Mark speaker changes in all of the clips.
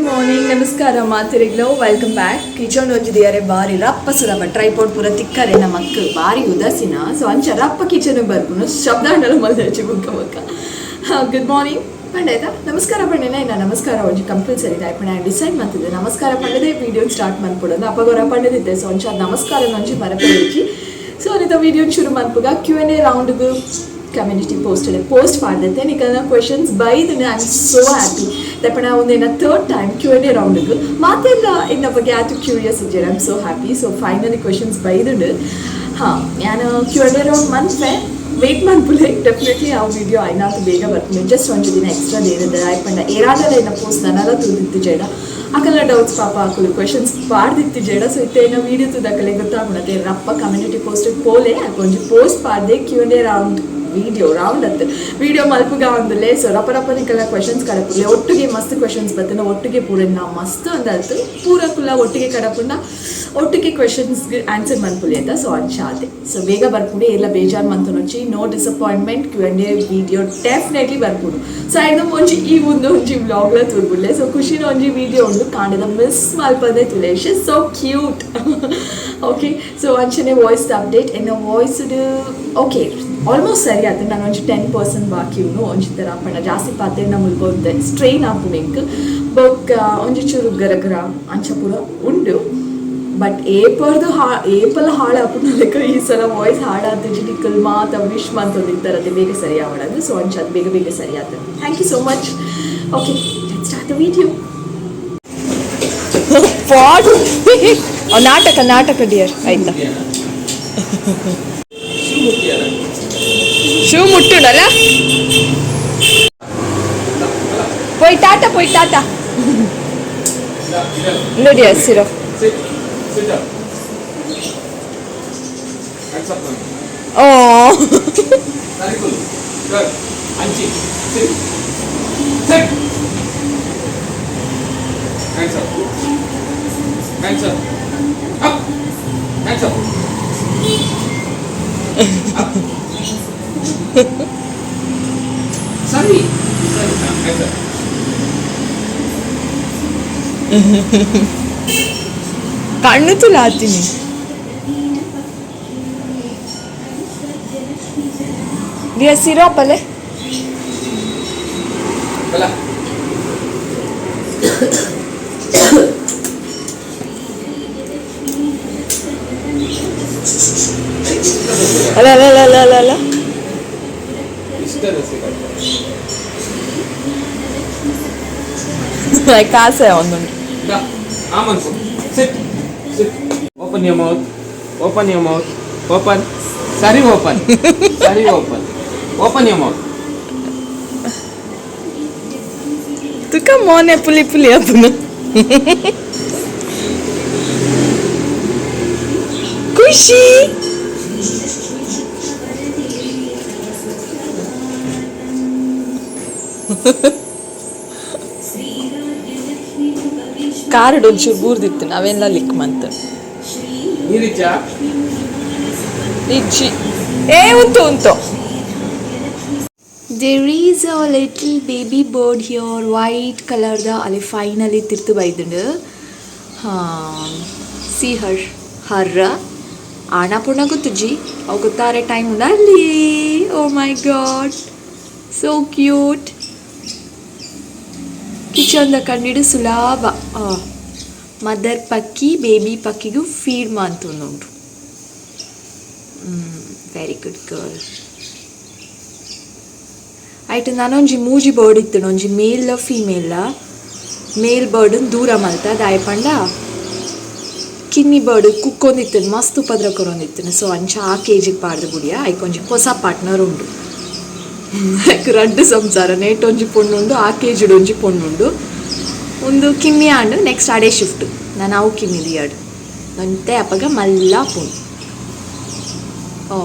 Speaker 1: Morning, ನಮಸ್ಕಾರ ಮಾತೆರೆಗ್ಲ. Welcome back. Kitchen ಒಂಜಿ ದಿಯರೆ ಬಾರಿ ರಪ್ಪ ಸುಲಭ. ಟ್ರೈಪೋಡ್ ಪೂರ ತಿಕ್ಕರೆ ನಮ್ಮ ಮಕ್ಕಳು ಬಾರಿ ಉದಾಸೀನ. ಸೊ ಅಂಚ ರಪ್ಪ ಕಿಚನ್ ಬರ್ಪುನು ಶಬ್ದ ಅಂಡಲ ಮಲ್ದರ್ಚಿ ಬುಕ್ಕ ಬುಕ್ಕ. ಗುಡ್ ಮಾರ್ನಿಂಗ್ ಪಂಡ ಆಯ್ತಾ? ನಮಸ್ಕಾರ ಪಂಡೆನ ಇನ್ನ ನಮಸ್ಕಾರ ಒಂಜಿ ಕಂಪಲ್ಸರಿ ದಾಯ್ ಡಿಸೈಡ್ ಮಾಡ್ತಿದ್ದೆ. ನಮಸ್ಕಾರ ಪಂಡದೆ ವಿಡಿಯೋ ಸ್ಟಾರ್ಟ್ ಮಾಡ್ಕೊಡೋದು ಅಪ್ಪಗೊರ ಪಂಡದಿದ್ದೆ. ಸೊ ಅಂಚ ನಮಸ್ಕಾರ ಒಂಜಿ ಮರಪೇಜಿ. ಸೊ ಅನಿತ ವಿಡಿಯೋ ಶುರು ಮನ್ಪುಗ. ಕ್ಯೂ ಎನ್ ಎ ರೌಂಡ್ಗೆ ಕಮ್ಯುನಿಟಿ ಪೋಸ್ಟ್ ಪೋಸ್ಟ್ ಮಾಡಿದೆ. ನಿಕಲ್ನ ಕ್ವೆಶನ್ಸ್ ಬೈದನೆ. I am so happy. ದಪ್ಪಣ ಒಂದೇನ third time Q N A ರೌಂಡ್ಗೆ ಮಾತೆಲ್ಲ ಇನ್ನ ಬಗ್ಗೆ ಆತು ಕ್ಯೂರಿಯಸ್ ಇದ್ದೀರ. I am so happy. So finally questions ಬೈದುಂಡು. ಹಾಂ, ನಾನು ಕ್ಯೂ ಎನ್ ಎ ರೌಂಡ್ ಮನ್ಪೆ ವೆಯ್ಟ್ ಮನ್ಪುಲೆ. ಡೆಫಿನೆಟ್ಲಿ ಆ ವಿಡಿಯೋ ಐನಾತು ಬೇಗ ಬರ್ತೀನಿ. ಜಸ್ಟ್ ಒಂಜಿ ದಿನ ಎಕ್ಸ್ಟ್ರಾ ದೇರದ ಆಯ್ಪಂಡ ಏರಾದಲ ಏನ ಪೋಸ್ಟ್ ನನಲ ತೂದಿತ್ತು ಜೇಡ. ಅಕಲ್ನ ಡೌಟ್ಸ್ ಪಾಪ ಹಾಕಲು ಕ್ವೆಶನ್ಸ್ ಪಾಡ್ದಿತ್ತು ಜೇಡ. ಸೊ ಇತ್ತೇನ ವೀಡಿಯೋ ತೂದಕಲೆ ಗೊತ್ತಾಗುಣತೆ. ರಪ್ಪ ಕಮ್ಯುನಿಟಿ ಪೋಸ್ಟ್ ಪೋಲೆ ಒಂಜಿ ಪೋಸ್ಟ್ ಪಾಡ್ದೆ, Q N A round video round ಅತ್ತು ವಿಡಿಯೋ ಮಲ್ಪುಗ ಅಂದಲೇ. ಸೊ ರಪ್ಪ ರಪ್ಪ ನಿಕಲ ಕ್ವೆಶನ್ಸ್ ಕಡಪುಲೆ. ಒಟ್ಟಿಗೆ ಮಸ್ತ್ ಕ್ವೆಶನ್ಸ್ ಬತ್ತನ. ಒಟ್ಟಿಗೆ ಪೂರ ನಾ ಮಸ್ತ್ ಅಂದಲ್ತು ಪೂರ ಕುಲ್ಲ ಒಟ್ಟಿಗೆ ಕಡಪುಂಡ ಒಟ್ಟಿಗೆ ಕ್ವೆಶನ್ಸ್ ಆನ್ಸರ್ ಮನ್ಪುಲಿ ಅಂತ. ಸೊ ಅಂಚಾತೆ. ಸೊ ಬೇಗ ಬರ್ಪುಂಡು ಎಲ್ಲ ಬೇಜಾರು ಮಂತನೊಚ್ಚಿ. No disappointment, Q and A video definitely ಬರ್ಪುಂಡು. ಸೊ ಐದು ಒಂಜಿ ಈ ಒಂದು ಒಂಜಿ ವ್ಲಾಗ್ಲ ತೂರ್ಬುಡ್ಲೆ. ಸೊ ಖುಷಿನ ಒಂಜಿ ವಿಡಿಯೋ ಉಂಡು, ಕಾಂಡದ ಮಿಸ್ ಮಲ್ಪದೆ ತುಲೇಶ್. So cute. Okay, so ಅಂಚನೆ ವಾಯ್ಸ್ ಅಪ್ಡೇಟ್. ಎನ್ನ ವಾಯ್ಸ್ ಓಕೆ, ಆಲ್ಮೋಸ್ಟ್ ಸರಿ ಆಯ್ತು. ನಾನು ಒಂಜಿ 10% ಬಾಕಿ ಉಂಡು. ಒಂಜಿ ಥರ ಪಂಡ ಜಾಸ್ತಿ ಪಾತೆರ್ನ ಮುಲ್ಪ ಸ್ಟ್ರೈನ್ ಆಪುಂಡು ಎಂಕ್. ಬೊಕ್ಕ ಒಂಜಿ ಚೂರು ಗರ ಗರ ಅಂಚ ಪೂರ ಉಂಡು. ಬಟ್ ಏಪರ್ದು ಹಾ ಏಪಲ ಹಾಳಾಪುಂಡು ಲೆಕ್ಕ ಈ ಸಲ ವಾಯ್ಸ್ ಹಾಳಾದ. ನಿಕ್ಕಲ್ ಮಾತ ವಿಶ್ ಮಂತೊಂದಿತ್ತಾರೆ ಬೇಗ ಸರಿ ಆವಡದು. ಸೊ ಅಂಚ ಅದು ಬೇಗ ಬೇಗ ಸರಿ ಆಯ್ತು. Thank you so much. Okay, start the video. Pot ನಾಟಕ ನಾಟಕ ಡಿಯರ್, ಆಯ್ತಾ? ಶೂ ಮುಟ್ಟುಂಡಲ್ಲ. ಪೋಯ್ ಟಾಟಾ, ಪೋಯ್ ಟಾಟಾ. ನೋಡಿ ಹಸಿರು.
Speaker 2: Sit. Sit up. Hands up now.
Speaker 1: O.
Speaker 2: Very good. Good. Anchi. Sit. Sit. Hands up. Hands up. Up. Hands up. Up. Sorry. Sorry. Hands up.
Speaker 1: ಕಣ್ಣು ತುಲಾತೀನಿ. Dear ಸಿರೋಪ್ ಅಲ್ಲೇ.
Speaker 2: Bala.
Speaker 1: ಅಲ್ಲ ಅಲ್ಲ ಅಲ್ಲ ಅಲ್ಲ ಅಲ್ಲ ಅಲ್ಲ.
Speaker 2: ಇಷ್ಟ
Speaker 1: ಕಾಸೆ ಒಂದುಂಟು.
Speaker 2: ಆಮನ್ಸು. Sit. Sit. Open your mouth. Open your mouth. Open. ಸರಿ ಓಪನ್. ಸರಿ ಓಪನ್. Open your mouth.
Speaker 1: ತುಕ ಮೋನೆ ಪುಲಿ ಪುಲಿ ಅಪ್ಪನು ಖುಷಿ. ಕಾರ್ಡ್ ಒಂಚೂರು ಬೂರ್ದಿತ್ತು, ನಾವೆಲ್ಲ ಲಿಕ್ ಮಂತ.
Speaker 2: ನೀರಿಚ್ಚಾ?
Speaker 1: ಇಜ್ಜಿ. ಏ ಉಂಟು ಉಂಟು. There is a little baby bird here, white ಕಲರ್ದ. ಅಲ್ಲಿ ಫೈನಲಿ ತಿರ್ತು ಬೈದುಂಡು. ಹಾಂ, ಸಿ ಹರ್ ಹರ್ರ ಆಣ ಪುಣ ಗೊತ್ತುಜಿ. ಅವು ಗೊತ್ತಾರೆ ಟೈಮ್ ಉಂಡ ಅಲ್ಲಿ. Oh my God, so cute. ಕಿಚನ್ದ ಕಣ್ಣಿಡು ಸುಲಭ. ಮದರ್ ಪಕ್ಕಿ ಬೇಬಿ ಪಕ್ಕಿಗೂ ಫೀಡ್ ಮಂತೊಂದುಂಡು. Very good girl. ಐಟ್ ನಾನೊಂಜಿ ಮೂಜಿ ಬರ್ಡ್ ಇತ್ತು, ಒಂಜಿ ಮೇಲ್ ಫೀಮೇಲ್. ಮೇಲ್ ಬರ್ಡ್ ದೂರ ಮಲ್ತ ದಾಯ ಪಂಡ ಕಿನ್ನಿ ಬರ್ಡ್ ಕುಕ್ಕೊಂದಿತ್ತು, ಮಸ್ತ್ ಉಪದ್ರ ಕೊರೊಂದಿತ್ತು. ಸೊ ಅಂಚ ಆ ಕೇಜಿಗೆ ಪಾಡ್ದು ಬುಡಿಯ. ಐಕೊಂಜಿ ಹೊಸ ಪಾರ್ಟ್ನರ್ ಉಂಡು. ರಡ್ಡು ಸಂಸಾರ. ನೇಟ್ ಒಂಜಿ ಪೊಣ್ಣುಂಡು, ಆ ಕೇಜಿಡ್ ಒಂಜಿ ಪೊಣ್ಣುಂಡು. ಒಂದು ಕಿಮ್ಮಿ ಆಂಡು ನೆಕ್ಸ್ಟ್ ಅಡೆ ಶಿಫ್ಟ್. ನಾನು ಅವು ಕಿಮ್ಮಿ ದಿಯಾಡು ಒಂತೆ ಅಪಗ ಮಲ್ಲ ಪುಣ್. ಓ.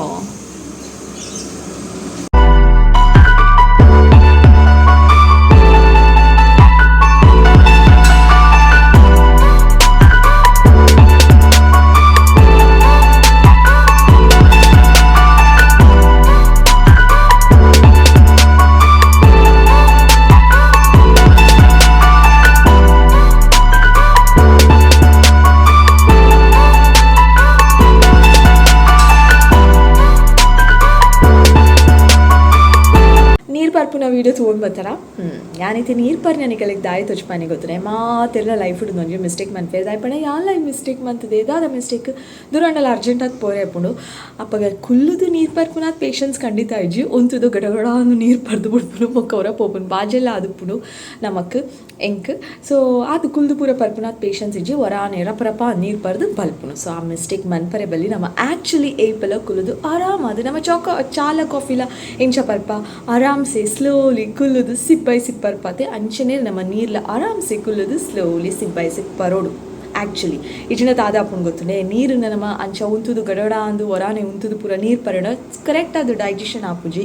Speaker 1: ಪರ್ಪುನ ವೀಡಿಯೋ ತೂವೊಂದು ಬರ್ತಾರ. ಯಾನೈತೆ ನೀರು ಪರ್ನ ನಿಕಲೆಗ್ ದಾಯಿ ತೊಜ್ಪಾನಿ ಗೊತ್ತುನೆ ಮಾತೆರ್ಲ ಲೈಫ್ ಒಂಜಿ ಮಿಸ್ಟೇಕ್ ಮನ್ಪೇರ್. ದಾಯಿ ಪಂಡ ಯಾನ್ ಲೈಫ್ ಮಿಸ್ಟೇಕ್ ಮಂತದೆ. ದಾದ ಮಿಸ್ಟೇಕ್? ದೂರ ಅರ್ಜೆಂಟ್ ಆದ್ ಪೋರೆ ಆಪುಂಡು. ಅಪಗ ಕುಲ್ಲುದು ನೀರು ಪರ್ಪುನಾತ್ ಪೇಷನ್ಸ್ ಖಂಡಿತ ಇಜ್ಜಿ. ಉಂತುದು ಗಡಗಡ ನೀರು ಪರ್ದು ಬಿಡ್ಪುನು, ಬೊಕ್ಕ ಒರ ಪೋಪುನು. ಬಾಜೆಲ್ಲ ಆದುಪ್ಪುಂಡು ನಮಕ್ ಎಂಕ್. ಸೊ ಅದು ಕುಲ್ದು ಪೂರ ಪರ್ಪುನಾತ್ ಪೇಷನ್ಸ್ ಇಜ್ಜಿ. ಒರಾನೆ ರಪ ರಪ ನೀರು ಪರ್ದು ಬಲ್ಪುನು. ಸೊ ಆ ಮಿಸ್ಟೇಕ್ ಮನ್ಪರೆ ಬಲ್ಲಿ. ನಮ್ಮ ಆ್ಯಕ್ಚುಲಿ ಏಪಲ ಕುಲ್ಲುದು ಆರಾಮಾದ ನಮ್ಮ ಚಾಕ ಚಾಲ ಕಾಫಿಲ ಎಂಚ ಪರ್ಪ, ಆರಾಮ್ಸೆ ಸ್ಲೋಲಿ ಕುಲ್ಲುದು ಸಿಪ್ ಬೈ ಸಿಪ್ ಪರ್ಪಾತೆ, ಅಂಚನೆ ನಮ್ಮ ನೀರ್ಲ ಆರಾಮ್ಸೆ ಕುಲ್ಲುದು ಸ್ಲೋಲಿ ಸಿಪ್ ಬೈ ಸಿಪ್ ಪರೋಡು. ಆ್ಯಕ್ಚುಲಿ ಇಜಿನ ದಾದ ಆಪುಂಡು ಗೊತ್ತುಂಡೆ? ನೀರನ್ನ ನಮ್ಮ ಅಂಚ ಉಂತುದು ಗಡಗಡ ಅಂದು ಒರಾನೆ ಉಂತುದು ಪೂರ ನೀರು ಪರಡ ಕರೆಕ್ಟ್ ಅದು ಡೈಜೆಷನ್ ಆಪುಜಿ.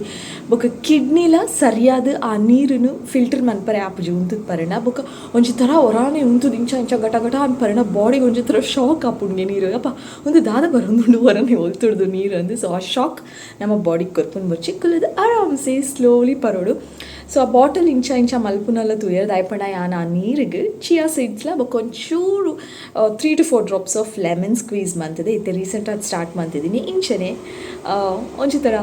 Speaker 1: ಬೊಕ ಕಿಡ್ನಿಲ ಸರಿಯಾದ ಆ ನೀರನ್ನು ಫಿಲ್ಟರ್ ಮನ್ಪರೆ ಆಪುಜಿ ಉಂತುದು ಪರಣ. ಬೊಕ ಒಂಜಿ ಥರ ಒರಾನೆ ಉಂತುದು ಇಂಚ ಇಂಚ ಘಟ ಘಟ ಅಂದ್ ಪರಣ ಬಾಡಿಗೆ ಒಂಜಿ ಥರ ಶಾಕ್ ಆಪುಂಡ್ಗೆ ನೀರು. ಅಪ್ಪ, ಒಂದು ದಾದ ಬರೋದುಂಡು, ಒರನೆ ಒಲ್ತುಡ್ದು ನೀರು ಅಂದು. ಸೊ ಆ ಶಾಕ್ ನಮ್ಮ ಬಾಡಿಗೆ ಕೊರ್ಪುಂಡು. ಬೊಚ್ಚಿ ಕುಲ್ಲುದು ಆರಾಮ್ಸೆ ಸ್ಲೋಲಿ ಪರೋಡು. ಸೊ ಆ ಬಾಟಲ್ ಇಂಚ ಇಂಚ ಮಲ್ಪುನಲ್ಲ ತೂಯರ್. ದಾಯಪಂಡ ಯಾನ್ ಆ ನೀರಿಗೆ ಚಿಯಾ ಸೀಡ್ಸ್ಲ ಬೊಕ ಒಂಚೂರು 3 to 4 drops of lemon squeeze ಮಂತದೆ. ಇತ್ತೆ ರೀಸೆಂಟಾಗಿ ಸ್ಟಾರ್ಟ್ ಮಂತಿದ್ದೀನಿ. ಇಂಚನೆ ಒಂಜಿ ಥರ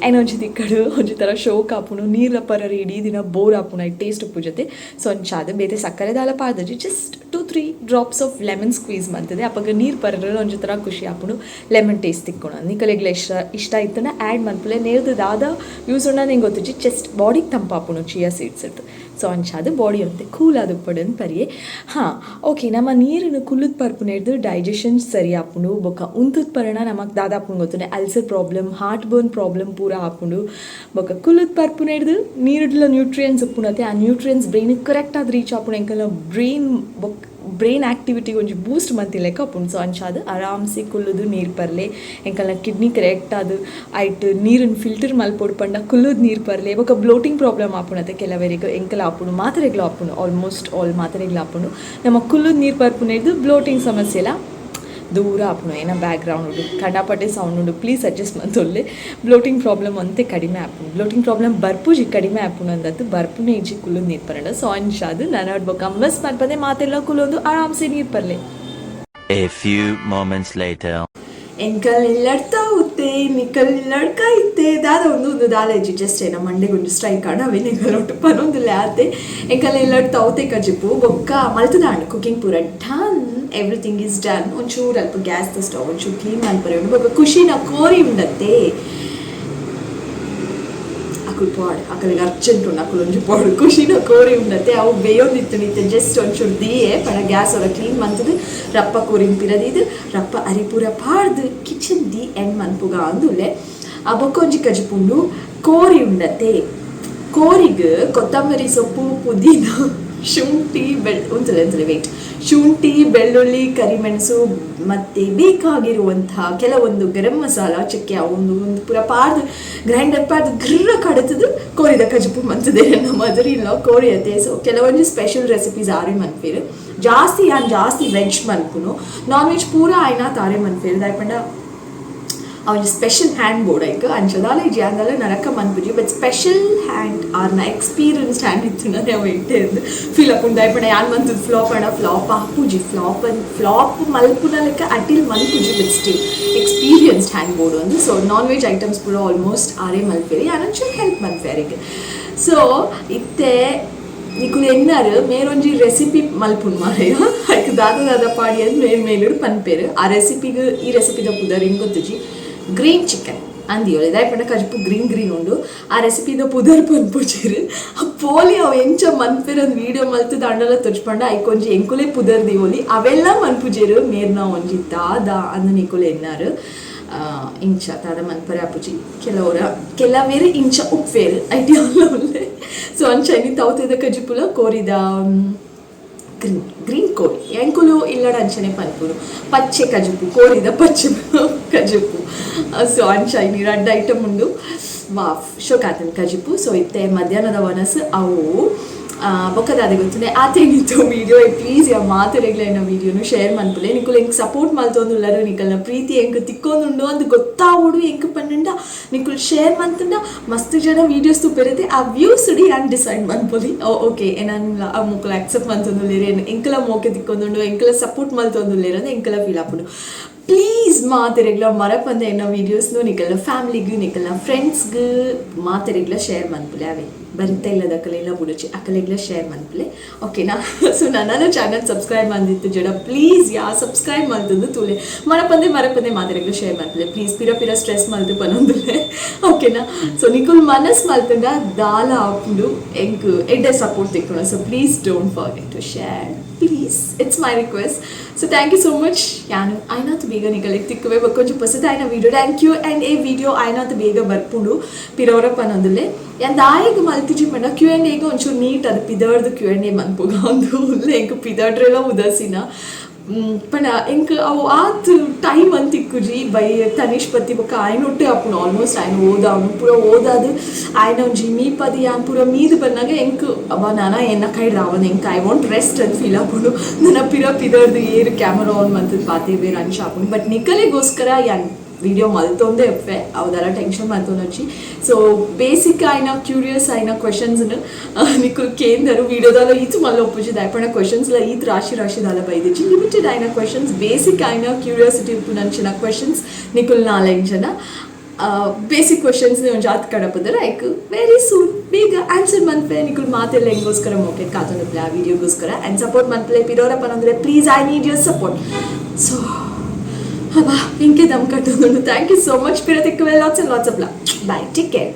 Speaker 1: ಎನರ್ಜಿ ತಿಕ್ಕಡು, ಒಂಜಿ ಥರ ಶೋಕ್ ಆಪುಂಡು. ನೀರ್ಲ ಪರರೆ ಇಡೀ ದಿನ ಬೋರ್ ಆಪುಂಡು, ಐಟ್ ಟೇಸ್ಟ್ ಉಪ್ಪು ಜೊತೆ. ಸೊ ಅಂಚಾದ್ ಬೇತೆ ಸಕ್ಕರೆ ದಾಲ ಪಾದಜಿ, just 2-3 drops of lemon squeeze ಮಂತದೆ. ಅಪಗ ನೀರು ಪರರೆ ಒಂಜಿ ಥರ ಖುಷಿ ಆಪುಂಡು, ಲೆಮನ್ ಟೇಸ್ಟ್ ತಿಕ್ಕೊಣ. ನಿಕಲೆಗ್ಲ ಇಷ್ಟ ಇಷ್ಟ ಇತ್ತಂಡ ಆ್ಯಡ್ ಮನ್ಪುಲೆ. ನೇರ್ದು ದಾದ ಯೂಸ್ ಉಂಡ ನಿಂಗೆ ಗೊತ್ತಿಜ್ಜಿ, ಜಸ್ಟ್ ಬಾಡಿಗೆ ತಂಪಾಪುಂಡು ಚಿಯಾ ಸೀಡ್ಸ್ ಇತ್ತು. ಸೊ ಅಂಚಾದ್ ಬಾಡಿ ಅಂತೆ ಕೂಲ್ ಆದುಪ್ಪಡನ್ ಪರಿಯೆ. ಹಾಂ, ಓಕೆ. ನಮ್ಮ ನೀರನ್ನು ಕುಲ್ಲುದ್ ಪರ್ಪುನೆರ್ದು ಡೈಜೆಷನ್ ಸರಿ ಆಪುಂಡು. ಬೊಕ್ಕ ಉಂತುದ್ ಪರಣ ನಮಕ್ ದಾದ ಆಪುಂಡು ಗೊತ್ತುಂಡೆ? Ulcer problem, heart burn problem ಪೂರ ಆಪುಂಡು. ಬೊಕ್ಕ ಕುಲ್ಲುದ್ ಪರ್ಪುನೆರ್ದು ನೀರುಡ್ಲ ನ್ಯೂಟ್ರಿಯೆಂಟ್ಸ್ ಉಪ್ಪುಂಡತೆ, ಆ ನ್ಯೂಟ್ರಿಯೆಂಟ್ಸ್ ಬ್ರೈನ್ ಕರೆಕ್ಟ್ ಆದ್ ರೀಚ್ ಆಪುಂಡು. ಎಂಕಲ್ನ ಬ್ರೈನ್ ಬೊಕ್ಕ ಬ್ರೈನ್ ಆ್ಯಕ್ಟಿವಿಟಿ ಒಂಜಿ ಬೂಸ್ಟ್ ಮಂತಿಲೆಕ್ಕ ಆಪುಂಡು. ಸೊ ಅಂಚಾದ್ ಆರಾಮ್ಸೆ ಕುಲ್ಲುದು ನೀರು ಪರ್ಲೆ. ಎಂಕಲ್ನ ಕಿಡ್ನಿ ಕರೆಕ್ಟ್ ಆದ್ ಐಟ್ ನೀರನ್ನು ಫಿಲ್ಟರ್ ಮಲ್ಪೊಡು ಪಂಡ ಕುಲ್ಲುದು ನೀರು ಪರ್ಲೆ. ಬೊಕ್ಕ ಬ್ಲೋಟಿಂಗ್ ಪ್ರಾಬ್ಲಮ್ ಆಪುಂಡತೆ ಕೆಲವರಿಗೆ, ಎಂಕಲ ಆಪುಂಡು, ಮಾತೆರೆಗ್ಲ ಆಪುಂಡು, ಆಲ್ಮೋಸ್ಟ್ ಆಲ್ ಮಾತೆರೆಗ್ಲ ಆಪುಂಡು. ನಮ್ಮ ಕುಲ್ಲುದು ನೀರು ಪರ್ಪುನೆರ್ದು ಬ್ಲೋಟಿಂಗ್ ಸಮಸ್ಯೆ ಎಲ್ಲ ದೂರ ಆಪುಂಡು. ಏನ ಬ್ಯಾಕ್ ಗ್ರೌಂಡ್ ಉಂಡು, ಕಂಡಪಟ್ಟೆ ಸೌಂಡ್ ಉಂಡು, ಪ್ಲೀಸ್ ಅಡ್ಜಸ್ಟ್ ಮಂತೊಲ್ಲೆ. ಬ್ಲೋಟಿಂಗ್ ಪ್ರಾಬ್ಲಮ್ ಅಂತೆ ಕಡಿಮೆ ಆಪುಂಡು. ಬ್ಲೋಟಿಂಗ್ ಪ್ರಾಬ್ಲಮ್ ಬರ್ಪುಜಿ, ಕಡಿಮೆ ಆಪುಂಡು ಅಂದತ್ತು. ಬರ್ಪುನೆ ಇಜ್ಜಿ ಕುಲ್ಲುದು ನೀರು ಪರಂಡ. ಸೊ ಅಂಚಾದ್ ನನ ಬೊಕ್ಕ ಮಿಸ್ ಮಲ್ಪಂದೆ ಮಾತೆಲ್ಲ ಕುಲ್ಲೊಂದು ಆರಾಮ್ಸೆ ನೀರು ಪರ್ಲೆ.
Speaker 3: A few moments later.
Speaker 1: ಎಂಕಲ್ ಲಡ್ತಾ ಉತ್ತೆ, ನಿಕಲ್ ಲಡ್ಕ ಇತ್ತೆ. ದಾದ ಒಂದು ಒಂದು ದಾಲ ಇಜ್ಜಿ, ಜಸ್ಟ್ ಏನ ಮಂಡೆಗೆ ಒಂದು ಸ್ಟ್ರೈಕ್ ಆಡ ಅವೆ ನಿಕಲ್ ಒಟ್ಟು ಪನೊಂದುಲ್ಲೆ ಆತೆ. ಎಂಕಲ್ ಲಡ್ತಾ ಉತ್ತೆ ಕಜಿಪು ಬೊಕ್ಕ ಮಲ್ತದಾಂಡ್. ಕುಕಿಂಗ್ ಪೂರ ಡನ್, ಎವ್ರಿಥಿಂಗ್ is done. ಒಂಚೂರು ಅಲ್ಪ ಗ್ಯಾಸ್ ಸ್ಟವ್ ಒಂಚೂರು ಕ್ಲೀನ್ ಮಲ್ಪರೆ ಉಂಡು. ಬೊಕ್ಕ ಖುಷಿನ ಕೋರಿ ಉಂಡತ್ತೆ. ಅಕುಲು ಪಾಡ್, ಅಕಲಿಗೆ ಅರ್ಜೆಂಟ್ ಉಂಡು, ಅಕುಲು ಒಂಜಿ ಪಾಡು. ಖುಷಿನ ಕೋರಿ ಉಂಡತ್ತೆ, ಅವು ಬೇಯೊಂದಿತ್ತು. ನಿತ್ತೆ ಜಸ್ಟ್ ಒಂಚೂರು ದಿಯೆ ಪಣ ಗ್ಯಾಸ್ ಅವರ ಕ್ಲೀನ್ ಮಂತದು ರಪ್ಪ ಕೋರಿನ ಪಿರದಿದು ರಪ್ಪ ಅರಿಪೂರ ಪಾಡ್ದು ಕಿಚನ್ the end ಮನ್ಪುಗ ಅಂದುಲ್ಲೆ. ಆ ಬೊಕ್ಕ ಒಂಜಿ ಕಜಿಪುಂಡು, ಕೋರಿ ಉಂಡತ್ತೆ. ಕೋರಿಗ್ ಕೊತ್ತಂಬರಿ ಸೊಪ್ಪು, ಪುದೀನ, ಶುಂಠಿ, ಬೆಳ್ ಉಂತಲೆ ಉಂತಲೆ, ವೆಯ್ಟ್, ಶುಂಠಿ, ಬೆಳ್ಳುಳ್ಳಿ, ಕರಿಮೆಣಸು ಮತ್ತು ಬೇಕಾಗಿರುವಂತಹ ಕೆಲವೊಂದು ಗರಂ ಮಸಾಲ, ಚಕ್ಕೆ ಒಂದು ಒಂದು ಪೂರ ಪಾಡ್ದು ಗ್ರೈಂಡರ್ ಪಾಡ್ದು ಗ್ರರ ಕಡತದು ಕೋರಿದ ಕಜಿಪು ಮಂತದೆ. ನನ್ನ ಮದರ್ ಇಲ್ಲ ಕೋರಿ ಅತ್ತೆ. ಸೊ ಕೆಲವೊಂದು ಸ್ಪೆಷಲ್ ರೆಸಿಪೀಸ್ ಆರೆ ಮನ್ಪೇರು ಜಾಸ್ತಿ. ಯಾನ್ ಜಾಸ್ತಿ ವೆಜ್ ಮನ್ಪುನು. ನಾನ್ ವೆಜ್ ಪೂರ ಆಯ್ನ ತಾರೆ ಮನ್ಪೇರು. ದಾಯಪಂಡ ಅವನ ಸ್ಪೆಷಲ್ ಹ್ಯಾಂಡ್ ಬೋರ್ಡ್ ಐಕ್ ಅಂಚದಾಲ ಇಜ್ಜಿ ಅಂದಲ ನರಕ ಮನ್ಪುಜಿ. ಬಟ್ ಸ್ಪೆಷಲ್ ಹ್ಯಾಂಡ್ ಆರ್ನ ಎಕ್ಸ್ಪೀರಿಯನ್ಸ್ಡ್ ಹ್ಯಾಂಡ್ ಇತ್ತು ನಾನು ಅವು ಇಟ್ಟೆ ಅಂದ್ ಫೀಲ್ ಆಪುಂಡು. ದಾಯಪಂಡ ಯಾನ್ ಮಂತದ್ ಫ್ಲಾಪ್ ಅಣ್ಣ ಫ್ಲಾಪ್ ಆಪುಜಿ. ಫ್ಲಾಪ್ ಫ್ಲಾಪ್ ಮಲ್ಪುನ ಲೆಕ್ಕ ಅಟಿಲ್ ಮನ್ಪುಜಿ, but still experienced hand board ಒಂದು. ಸೊ ನಾನ್ ವೆಜ್ ಐಟಮ್ಸ್ ಪೂರ ಆಲ್ಮೋಸ್ಟ್ ಆರೇ ಮಲ್ಪೇರಿ, ಯಾನೊಂಚೂರು ಹೆಲ್ಪ್ ಮನ್ಪೇರಿಗೆ. ಸೊ ಇತ್ತೆ ನಿಕುಲು ಎನ್ನಾರು ಮೇರೊಂಜಿ ರೆಸಿಪಿ ಮಲ್ಪುನ್ ಮಾರಯ್ಯ, ಐಕ್ ದಾದ ದಾದ ಪಾಡಿ ಅಂದ್ ಮೇಲ್ ಮೇಲುಡು ಪನ್ಪೇರು. ಆ ರೆಸಿಪಿಗ್ ಈ ರೆಸಿಪಿದ ಪುದರ್ ಇಂಗ್ ಗೊತ್ತುಜಿ. Green chicken ಅಂದಿಯೋಳಿ. ದಾಯಪಂಡ ಕಜಿಪು ಗ್ರೀನ್ ಗ್ರೀನ್ ಉಂಡು. ಆ ರೆಸಿಪಿದ ಪುದರ್ ಪನ್ಪುಜೆರ್. ಆ ಪೋಲಿ ಅವು ಎಂಚ ಮನ್ಪೆರ್ ಒಂದು ವೀಡಿಯೋ ಮಲ್ತದ ಅಂಡಲ ತೊಜ್ಪಂಡ ಐಕೊಂಜಿ ಎಂಕುಲೆ ಪುದರ್ ದಿವೊಲಿ. ಅವೆಲ್ಲ ಮನ್ಪುಜೆರ್ ಮೇರ್ನ ಒಂಜಿ ದಾದ ಅಂದ್ ನಿಕುಲು ಎನ್ನಾರು ಇಂಚ ದಾದ ಮನ್ಪರೆ ಆಪುಜಿ. ಕೆಲವರ ಕೆಲವೇರು ಇಂಚ ಉಪ್ಪೇರು ಐಟಿ ಉಲ್ಲೆ. ಸೊ ಅಂಚ ಇನಿ ತೌತೆದ ಕಜಿಪುಲ ಕೋರಿದ ಗ್ರೀನ್ ಗ್ರೀನ್ ಕೋರಿ. ಎಂಕುಲು ಇಲ್ಲಡ ಅಂಚನೆ ಪನ್ಪುನು, ಪಚ್ಚೆ ಕಜಿಪು, ಕೋರಿದ ಪಚ್ಚೆ ಕಜಿಪು. ಸೊ ಅಂಚ ಇನಿ ರಡ್ಡ್ ಐಟಮ್ ಉಂಡು. ವಾಫ್ ಶೋಕಾತನ್ ಕಜಿಪು. ಸೊ ಇತ್ತೆ ಮಧ್ಯಾಹ್ನದ ವನಸ್ ಅವು ಬೊಕ್ಕದಾದೆ ಗೊತ್ತುಂಡೆ ಆತೇನಿತ್ತು ವೀಡಿಯೋ. ಪ್ಲೀಸ್ ಯಾ ಮಾತೆರೆಗ್ಲ ವೀಡಿಯೋನು ಶೇರ್ ಮನ್ಪುಲೆ. ನಿಕುಲು ಎಂಕ್ ಸಪೋರ್ಟ್ ಮಲ್ತೊಂದುಲ್ಲರು, ನಿಕಲ್ನ ಪ್ರೀತಿ ಎಂಕ್ ತಿಕ್ಕೊಂದುಂಡು ಅಂದ್ ಗೊತ್ತಾವೊಡು ಎಂಕ್ ಪನ್ನಂಡ ನಿಕುಲು ಶೇರ್ ಮಂತುಂಡ ಮಸ್ತ್ ಜನ ವೀಡಿಯೋಸ್ ತೂಪೆರತೆ. ಆ ವ್ಯೂಸ್ ಇಡಿ ಯಾನ್ ಡಿಸೈಡ್ ಮನ್ಪೊಲಿ, ಓಕೆ ಏನನ್ ಮುಕುಲು ಆಕ್ಸೆಪ್ಟ್ ಮಲ್ತೊಂದುಲ್ಲೆರ್, ಎಂಕಲ ಮೋಕೆ ತಿಕ್ಕೊಂದುಂಡು, ಎಂಕಲ ಸಪೋರ್ಟ್ ಮಲ್ತೊಂದುಲ್ಲೆರ್ ಅಂದ್ ಎಂಕಲ ಫೀಲ್ ಆಪುಂಡು. ಪ್ಲೀಸ್ ಮಾತೆರೆಗ್ಲ ಮರಪಂದೆ ಎನ್ನ ವೀಡಿಯೋಸ್ನು ನಿಕಲ್ನ ಫ್ಯಾಮಿಲಿಗೂ, ನಿಕಲ್ನ ಫ್ರೆಂಡ್ಸ್ಗೂ ಮಾತೆರೆಗ್ಲ ಶೇರ್ ಮನ್ಪುಲೆ. ಅವೇ ಬರಿತ ಇಲ್ಲದ ಅಕಲೆಲ್ಲ ಬುಡಚಿ, ಅಕಲೆಗ್ಲ ಶೇರ್ ಮನ್ಪುಲೆ, ಓಕೆನಾ? ಸೊ ನನ್ನ ಚಾನಲ್ ಸಬ್ಸ್ಕ್ರೈಬ್ ಮಂದಿತ್ತು ಜಡ ಪ್ಲೀಸ್ ಯಾ ಸಬ್ಸ್ಕ್ರೈಬ್ ಮಲ್ತಂದು ತೂಲೆ. ಮರಪಂದೆ ಮರಪಂದೆ ಮಾತೆರೆಗ್ಲ ಶೇರ್ ಮನ್ಪುಲೆ ಪ್ಲೀಸ್. ಪಿರ ಪಿರ ಸ್ಟ್ರೆಸ್ ಮಲ್ತು ಪನೊಂದುಲೆ, ಓಕೆನಾ? ಸೊ ನಿಕುಲ್ ಮನಸ್ ಮಲ್ತಂಡ ದಾಲ ಆಪುಂಡು, ಎಂಕ್ ಎಡ್ಡೆ ಸಪೋರ್ಟ್ ತಿಕ್ಕುಂಡು. So please don't forget to share, please. It's my request. So thank you so much. ಯಾನು ಆಯ್ನಾತ್ ಬೇಗ ನಿಕಲೆಗ್ ತಿಕ್ಕುವೆ ಬೊಕ್ಕೊಂಜಿ ಪೊಸದಾಯಿನ video. Thank you and A video ಆಯ್ನಾತ್ ಬೇಗ ಬರ್ಪುಂಡು ಪಿರೋರ ಪನೊಂದುಲ್ಲೆ. ಯಾನ್ ದಾಯೆಗ್ ಮಲ್ತಿಜಿ ಪಂಡ, ಕ್ಯೂ ಆ್ಯಂಡ್ ಎಗ್ ಒಂಚೂರು ನೀಟ್ ಅದು ಪಿದರ್ದು ಕ್ಯೂ ಆ್ಯಂಡ್ ಎ ಮನ್ಪುಗ ಒಂದು ಉಲ್ಲೆ. ಎಂಕ್ ಪಿದಡ್ರೆಲ ಉದಾಸೀನ. ಪಂಡ ಎಂಕ್ ಅವು ಆತ್ ಟೈಮ್ ಅಂತ ತಿಕ್ಕುಜಿ. ಬೈ ತನಿಷ್ ಪತ್ತಿ ಬೊಕ್ಕ ಆಯ್ನೊಟ್ಟೆ ಆಪುಂಡು ಆಲ್ಮೋಸ್ಟ್. ಆಯ್ನ ಓದಾವನು ಪೂರ ಓದಾದು, ಆಯ್ನ ಒಂಜಿ ಮೀಪದಿ ಯಾನ್ ಪೂರ ಮೀದು ಬಂದಾಗ ಎಂಕ್ ಅಬ್ಬ ನಾನ ಎನ್ನ ಕೈ ರಾವನ್ ಎಂಕ್ I want rest ಅಂತ ಫೀಲ್ ಆಪುಂಡು. ನನ್ನ ಪಿರ ಪಿದರ್ದು ಏರು ಕ್ಯಾಮರಾ ಆನ್ ಮಂತದ ಪಾತೆ ಬೇರೆ ಅಂಚ ಆಪುಂಡು. ಬಟ್ ನಿಕಲೆಗೋಸ್ಕರ ಯಾನ್ ವಿಡಿಯೋ ಮಲ್ತೊಂದೇ ಇಪ್ಪೆ, ಅವದೆಲ್ಲ ಟೆನ್ಷನ್ ಮಲ್ತೊಂದೊಚ್ಚಿ. ಸೊ ಬೇಸಿಕ್ ಆಯ್ನ ಕ್ಯೂರಿಯಸ್ ಆಯ್ನ ಕ್ವಶನ್ಸ್ನು ನಿಕುಲ್ ಕೇಂದರು. ವಿಡಿಯೋದಲ್ಲ ಈತ್ ಮಲ್ಲ ಒಪ್ಪುಜಿ ದಾಯಪಣ ಕ್ವಶನ್ಸ್ ಲ ಈತ್ ರಾಶಿ ರಾಶಿ ದಾಲ ಬೈದಿಚ್ಚಿ. ಲಿಮಿಟೆಡ್ ಆಯ್ನ ಕ್ವಶನ್ಸ್, ಬೇಸಿಕ್ ಆಯ್ನ ಕ್ಯೂರಿಯಾಸಿಟಿ ಉಪ್ಪುನಂಚಿನ ಕ್ವಶನ್ಸ್ ನಿಕುಲ್ ನಾಲೆಂಜ್ ಜನ ಬೇಸಿಕ್ ಕ್ವಶನ್ಸ್ ಒಂಜಿ ಆತ್ ಕಡಪದರ. ಐಕ್ ವೆರಿ ಸೂನ್ ಬೇಗ ಆನ್ಸರ್ ಮನ್ಪೆ. ನಿಕುಲ್ ಮಾತೆಲ್ಲ ಎಂಗೋಸ್ಕರ ಮೋಕೆ ಕಾತೊಂದುಪ್ಲೆ ಆ ವಿಡಿಯೋಗೋಸ್ಕರ ಆ್ಯಂಡ್ ಸಪೋರ್ಟ್ ಮನ್ಪಲೆ ಪಿರೋರಪ್ಪನ ಅಂದರೆ. Please, I need your support. So ಅಬ್ಬಾ, ಇಂಕೆ ದಮ್ ಕಟ್ಟೋದು. Thank you so much. ಪಿರ ತಿಕ್ಕುವೆ. Lots and lots of love. Bye, take care.